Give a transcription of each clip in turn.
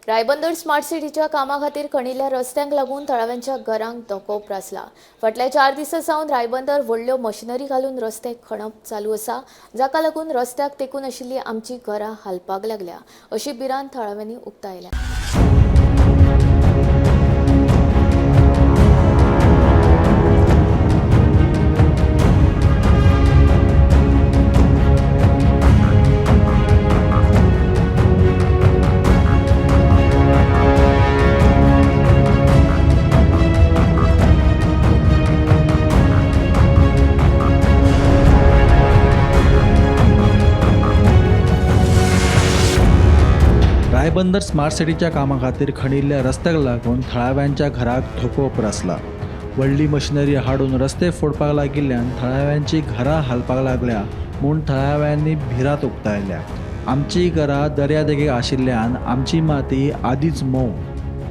Ribandar smart सिटीच्या कामा खातीर खणिल्ल्या रस्त्यांक लागून थळाव्यांच्या घरांक धोको उप्रासला. फाटल्या 4 दिसां सावन रायबंदर व्हडल्यो मशिनरी घालून रस्ते खणप चालू आसा, जाका लागून रस्त्याक तेंकून आशिल्ली आमची घरां हालपाक लागल्या अशी भिरांत थळाव्यांनी उक्तायल्या. रायबंदर स्मार्ट सिटीच्या कामा खातीर खणिल्ल्या रस्त्याक लागून थळाव्यांच्या घराक धोको उप्रासला. व्हडली मशिनरी हाडून रस्ते फोडपाक लागिल्ल्यान थळाव्यांची घरां हालपाक लागल्या म्हूण थळाव्यांनी भिरांत उक्तायल्या. आमची घरां दर्यादेगेक आशिल्ल्यान आमची माती आदींच मोव,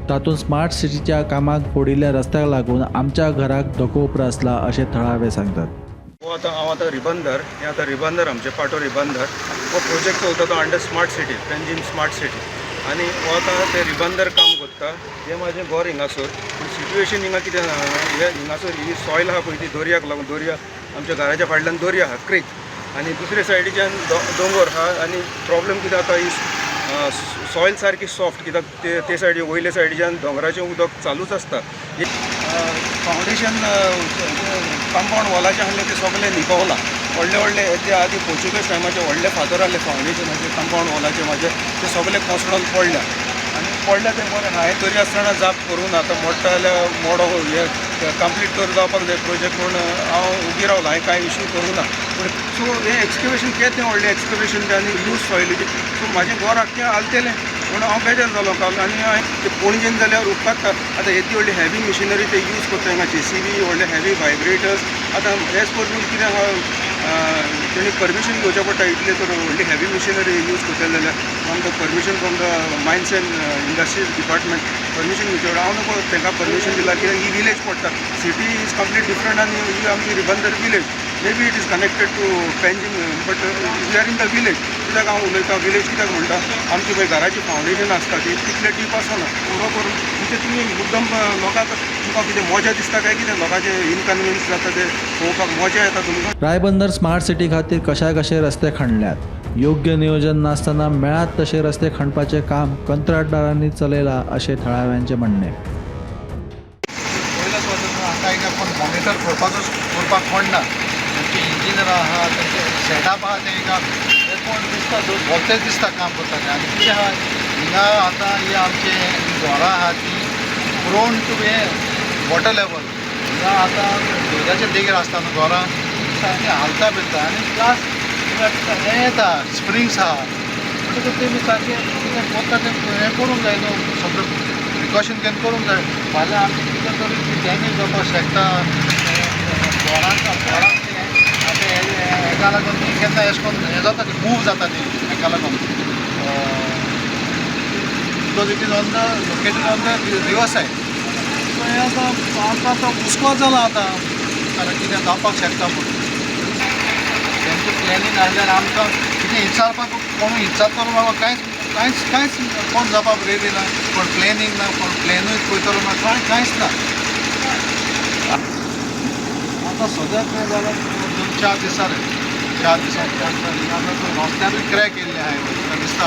तातूंत स्मार्ट सिटीच्या कामाक फोडिल्ल्या रस्त्याक लागून आमच्या घराक धोको उप्रासला अशें थळावे सांगतात. हो आतां हांव आतां रिबंदर, हें आतां रिबंदर आमचें पाटो रिबंदर हो प्रोजेक्ट चलता तो under smart city, Panjim smart city. आनी हो आतां ते रिबंदर काम करता. हें म्हाजें घर हिंगासर, पूण सिट्युएशन हिंगा कितें जाणा, हें हिंगासर ही सॉयल आहा पळय ती दर्याक लागून, दर्या आमच्या घराच्या फाटल्यान दर्या आहा क्रीक, आनी दुसरे सायडीच्यान दोंगोर आहा. आनी प्रॉब्लम कितें जाता, ही सॉयल सारकी सॉफ्ट कित्याक ते ते सायडी वयले सायडीच्यान दोंगराचें उदक चालूच आसता. फावंडेशन कंपावंड वॉलाचें आहलें तें सगळें लिपवलां. व्हडले व्हडले ते आदी पोर्चुगीज टायमाचे व्हडले फातर आहले फावंडेशनाचे कंपावंड वॉलाचे म्हाजे, ते सगळे कोसळोन पडल्या. आनी पडल्या ते बरें, हांवें तरी आसतना जाप करूं ना. आतां मोडटा जाल्यार मोडो, हे कंप्लीट तर जावपाक जाय प्रोजेक्ट म्हूण हांव उगी रावलो, हांवें कांय इशू करूं ना. पूण सो हें एक्सकवेशन केदें व्हडलें एक्सकवेशन तें आनी लूज सॉयलीचें, सो म्हाजें घर आख्खें हालतलें म्हूण हांव बेजार जालो काल. आनी हांवें ते पणजेन जाल्यार उपकारता. आतां येदी व्हडली हेवी मशिनरी ते यूज करता हांगा, जेसीबी, व्हडले हेवी व्हायब्रेटर्स. आतां एज पर रूल कितें आहा, तेणी परमिशन घेवचें पडटा इतले तर व्हडली हेवी मशिनरी यूज करतले जाल्यार from the permission from the mines and industries department permission घेवचें पडटा. हांव नको तांकां परमिशन दिलां कित्याक ही विलेज पडटा, सिटी is complete different आनी ही आमची Ribandar village. Maybe it is connected to Panjim but we are in the village. कित्याक हांव उलयता विलेज कित्याक म्हणटा, आमची पळय घराची फावंडेशन आसता ती तितले डीप आसना पुरो करून. म्हणजे तुमी मुद्दम लोकांक तुमकां कितें मजा दिसता काय कितें, लोकांचे इनकन्विनियन्स जाता ते पळोवपाक मजा येता तुमकां? रायबंदर स्मार्ट सिटी खातीर कशाय कशे रस्ते खणल्यात. योग्य नियोजन नासतना मेळात तशे रस्ते खणपाचें काम कंत्राटदारांनी चलयलां अशें थळाव्यांचें म्हणणें. पयलोच वचत आतां हिंगा कोण मॉनिटर करपाचो करपाक कोण ना. तांचे इंजिनियर आहा, तांचे सेटअप आहा, ते हिंगा हे कोण दिसता भलतेच दिसता काम करता ते. आनी कितें आहा हिंगा आतां ही आमचे घरां आहा ती प्रोन टू हे वॉटर लेवल. हिंगा आतां दर्याच्या देगेर आसता न्हू घरां, सारकें हालता बिलता. आनी प्लस हिंगा हें येता स्प्रिंग्स आहा, म्हणटकच तेमी सारकें कितें करता तें हें करूंक जाय न्हू, सगळें प्रिकॉशन घेवन करूंक जाय. फाल्यां आमचें कितें तरी डॅमेज जावपाक शकता घरांक. घरांक आतां हेका लागून ती केन्ना अशें करून हें जाता ती मूव जाता ती हेका लागून, because it is on the located on the river side. So हें आतां आमकां आतां हुस्को जाला आतां, कारण कितें जावपाक शकता म्हूण. तेंचें प्लॅनिंग आसल्यार आमकां कितें विचारपाक कोणूय विचारतलो बाबा, कांयच कांयच कांयच कोण जावपाक रेडी ना, कोण प्लॅनिंग ना, कोण प्लॅनूय पळयतलो ना, कांय कांयच ना. आतां सद्याक तें जाल्यार 2-4 दीस जाले, 4 दिसां आतां रस्त्यारूय क्रॅक येयल्ले आहाय दिसता.